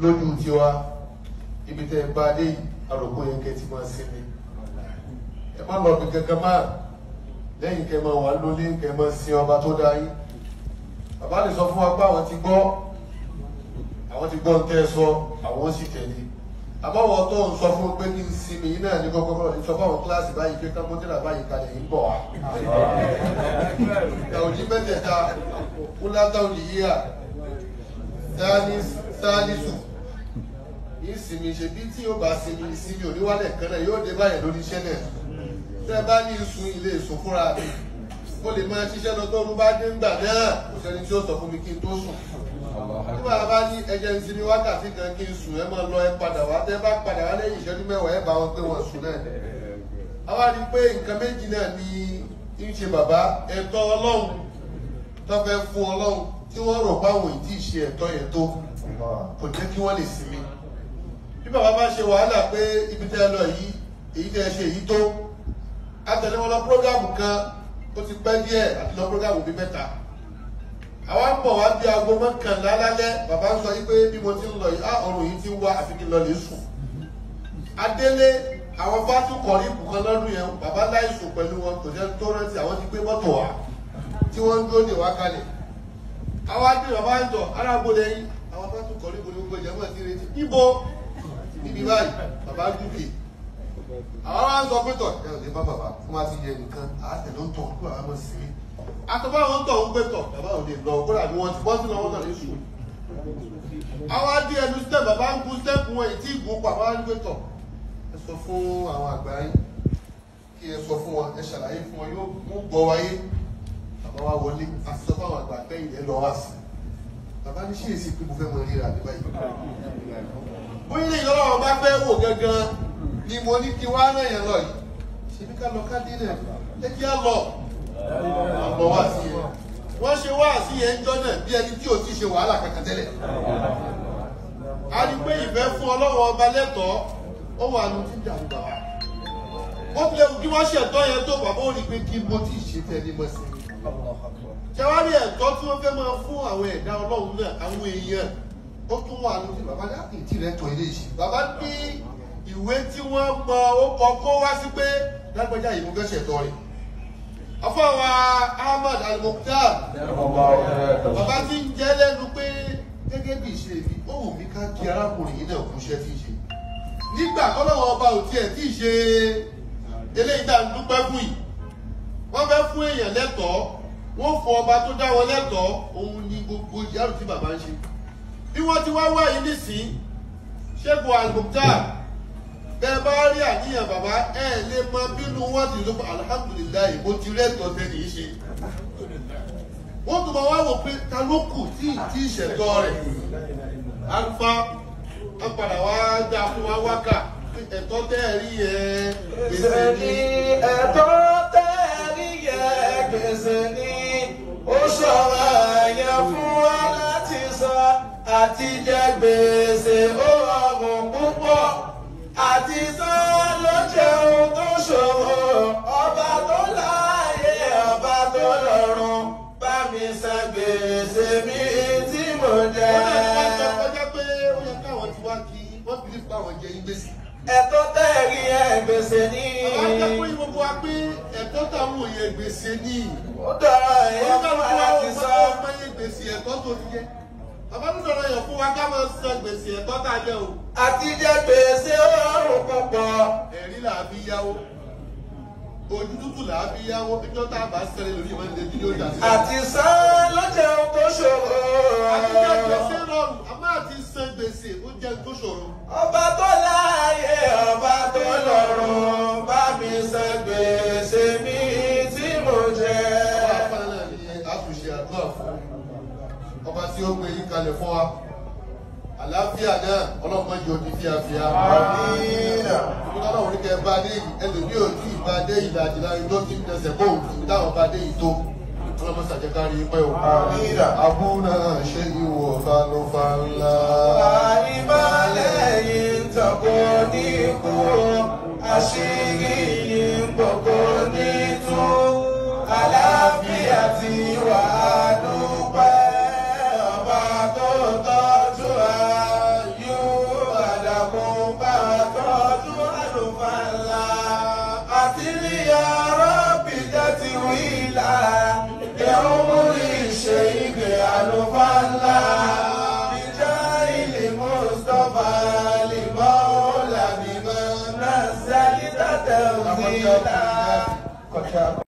Lójú tiwa, ibi tẹ́ ẹ bá dé yìí, àròkọ yẹn kẹ́ ti máa sinmi. Ẹ má lọ bí kankan máa lẹ́yìn kẹ́ máa wà lólé kẹ́ máa sin ọba tó dá yín. Bàbá lè sọ fún wa pé àwọn ti gbọ́, àwọn ti gbọ́ ń tẹ́ ẹ sọ, àwọn sì tẹ̀lé. Àbáwọ̀ tó ń sọ fún pé kí n sinmi yìí náà ní kọ́kọ́ ní sọ fáwọn kíláàsì báyìí pé kámọ́tìrà báyìí kalẹ̀ yìí ń bọ̀ wá. Tàòjí mẹ́tẹ̀ẹ̀ta, kúlátà òjìyíà, sáálísù. Ìsinmi ṣe bí tí yóò bá sinmi ìsinmi òníwálẹ̀ kan náà yóò dé báyìí lórí iṣẹ́ náà. Tẹ́ ẹ bá ní ìsun ilé ìsùn fúnra mi, mo lè máa ṣiṣẹ́ lọ tó bá dé ńgbà náà, kò sẹ́ni tí ó sọ fún mi kí n tó sùn. Nígbà bá ní ẹjẹ ń sinmi wákàtí kan kí n sùn, ẹ máa lọ ẹ padà wá, tẹ́ bá padà wá lẹ́yìn ìṣẹ́jú mẹ́wàá ẹ bá wọn pé wọ́n sùn náà. A wá rí i pé nǹkan méjì náà ni ń ṣe bàbá, ẹ̀tọ́ Ọlọ́run tó fẹ́ fún Ọlọ́run tí wọ́n rò báwọn ìdí ìṣe ẹ̀tọ́ yẹn tó kò jẹ́ kí wọ́n lè sinmi. Bí bàbá bá ṣe wàhálà pé ibi tẹ́ ẹ lọ yìí, èyí tẹ́ ẹ ṣe èyí tó, a tẹ̀lé wọn lọ prógámù kan, ó ti pẹ́ díẹ̀ àti lọ prógámù bíi mẹ́ta. Àwa ń bọ̀ wá bí aago mọ́kànlá lálẹ́, bàbá ń sọ yí pé bí mo ti ń lọ yìí, á ọrùn yìí ti ń wá àfi kí n lọ lè sùn. Adélé, àwọn fátú kọ̀rí ibùkan lọ́dún yẹn, bàbá láìsùn pẹ̀lú wọn, kò jẹ́ tó rántí àwọn ti gbé mọ́tò wá tí wọ́n ń dúró dè wá kalẹ̀. Àwa dé bàbá ń tọ̀, aráàbò lẹ́yìn, àwọn fátú kọ̀rí ibùdó gbogbo ìjẹ́mọ̀ ti retí. Níbo? Níbi báyìí, bàbá gùnkè. Àwọn wá ń sọ pé tọ̀, ẹ ò lè bá bàbá fún wa ti yẹ nìkan, àtẹ̀ló ń tọ̀ kó bàbá mọ̀ sí i. Àtọ́bá wọn tọ̀ ń gbé tọ̀, bàbá ò lè lọ, kódà bí wọ́n ti bọ́ sínú àwọn tọ̀ lè sùn. Àwọn adé ẹnu step, bàbá ń gun step wọn èyí tí ìgún pa, bàbá ń gbé tọ̀. Ẹ sọ fún àwọn àgbà yín, kí ẹ sọ fún wọn, ẹ ṣàlàyé fún wọn, yóò mú gbọ́ wáyé. Bàbá wa wọlé, a sọ fún àwọn àgbà pẹ́yìn ẹ lọ wá sí. Bàbá ní ṣe èsì pé mo fẹ́ mọ ríra ní báyìí. Bóyá ilé ìlọ́wọ́ bá fẹ́ wò gangan ni mo ní kí wá náà yẹn lọ yìí. Ṣèbí ká lọ ká dé náà, ẹ kí á lọ. Àlọ́ wá sí yẹn. Wọ́n ṣe wá sí yẹn ń jọ́ náà bí ẹni tí ò ti ṣe wàhálà kankan tẹ́lẹ̀. A rí pé ìfẹ́ fún Ọlọ́run ọba lẹ́tọ̀ọ́, ó wà nù tí ń dàrú bàbá. Ó fi lẹ́wù kí wọ́n ṣẹ̀tọ́ yẹn tó bàbá ó rí pé kí mo ti ṣe tẹ́lẹ̀ mọ́ sí i. Ṣé wá rí ẹ̀tọ́ tí wọ́n fẹ́ máa fún àwọn ẹ̀dá Ọlọ́run náà, àwọn èèyàn, ó tún wà nù tí bàbá ní àpèjì rẹ̀ tọ̀ ilé yìí. Bàbá ní ìwé tí wọ́n mọ ó kọ kó wá sí pé lágbájá yìí mo fẹ́ ṣẹ̀tọ́ rẹ̀. Afọwà Ahmad Al-Mukhtar, bàbá tí ń jẹ́ lẹ́nu pé gẹ́gẹ́ bí ìṣe mi, ó wù mí ká kí arákùnrin yìí náà kú iṣẹ́ tí ń ṣe. Nígbà tọ́lọ́wọ́ ọba ò tiẹ̀ tí ì ṣe eléyìí tá à ń dúpẹ́ fún yìí, wọ́n fẹ́ fún èèyàn lẹ́tọ̀ọ́, wọ́n fún ọba tó dá wọn lẹ́tọ̀ọ́, òun ni gbogbo ìyárò tí bàbá ń ṣe. Bí wọ́n ti wá wá yìí nísìnyí, Ṣẹ́gun Al-Mukhtar, bẹ́ẹ̀ bá rí àníyàn bàbá ẹ lè mọ bínú wọn ti lọ alhamdulilayi mo ti rẹ́tọ̀ tẹ́lẹ̀ yìí ṣe. Wọ́n tún máa wá wò pé ta ló kù tí tí ìṣẹ̀tọ́ rẹ̀. Alfa wọ́n padà wá dá fún wa wákà ẹ̀tọ́ tẹ́ ẹ rí yẹ gbèsè ní. Ẹ̀tọ́ tẹ́ ẹ rí yẹ gbèsè ní. Ó ṣọ̀rọ̀ ẹ̀yẹ fún wa láti san àti jẹ gbèsè ó rọrùn púpọ̀. Àti sán ló jẹun tó ṣòro, ọba tó láàyè ọba tó lọ́run, bá mi san gbèsè mi tí mo jẹ. Ó jẹ́ pé ó yẹ káwọn ti wá kí wọ́n fi nípa àwọn jẹ yín gbèsè. Ẹ̀tọ́ tẹ́ẹ̀rí ẹ̀ gbèsè ní. Àwọn akẹ́kọ̀ọ́ yìí gbogbo wa pé ẹ̀tọ́ táwọn òye gbèsè ní. Ó dára ẹ̀yẹ fún wa láti san. Ó dára gbèsè ẹ̀tọ́ tó ti jẹ. Bàbá tó sọ̀rọ̀ yẹn fún wa ká máa san gbèsè ẹ̀tọ́ tá a jẹ o. Àti jẹ gbèsè ó rọrùn púpọ̀. Ẹ̀rí là á fi yáwó. Ojú tútù là á fi yáwó. Ìjọ tá a bá sẹ́lẹ̀ lórí ìmọ̀ nílé tí yóò dà sí. Àti san ló jẹun tó ṣòro. Àti jẹ gbèsè rọrùn, àmọ́ àti san gbèsè ó jẹun tó ṣòro. Ọba tó láàyè ọba tó lọ́run, bá mi san gbèsè mi tí mo jẹ. Ọba afárá ni a tún ṣe àdúrà fún. Ọba tí ó gbé yín kalẹ̀ fún wa. Àlàáfíà náà ọlọ́pàá yóò di fíafíà. Àmín. Ìgbà náà oníkẹ́ bá dé yìí, ẹlòmíì ò tí ì bá dé ìlàjì láyé tó ti ń dẹsẹ̀ bóun ibi táwọn bá dé yìí tó. Ọlọ́mọ ṣàjẹkárí pẹ́ o. Àmín. Abúná ṣe ìwọ̀ fa ńlá. Àìbálẹ̀ yìí ń tọ́kọ ní ikú, àṣírí yìí ń gbogbo ní tú. Àlàáfíà ti wà á dúpẹ́, ọba tó tọ́jú wa. يا رب تتويلا لعمر الشيخ الفلا بجاه المصطفى لمولى بما نزلت تنزيلا.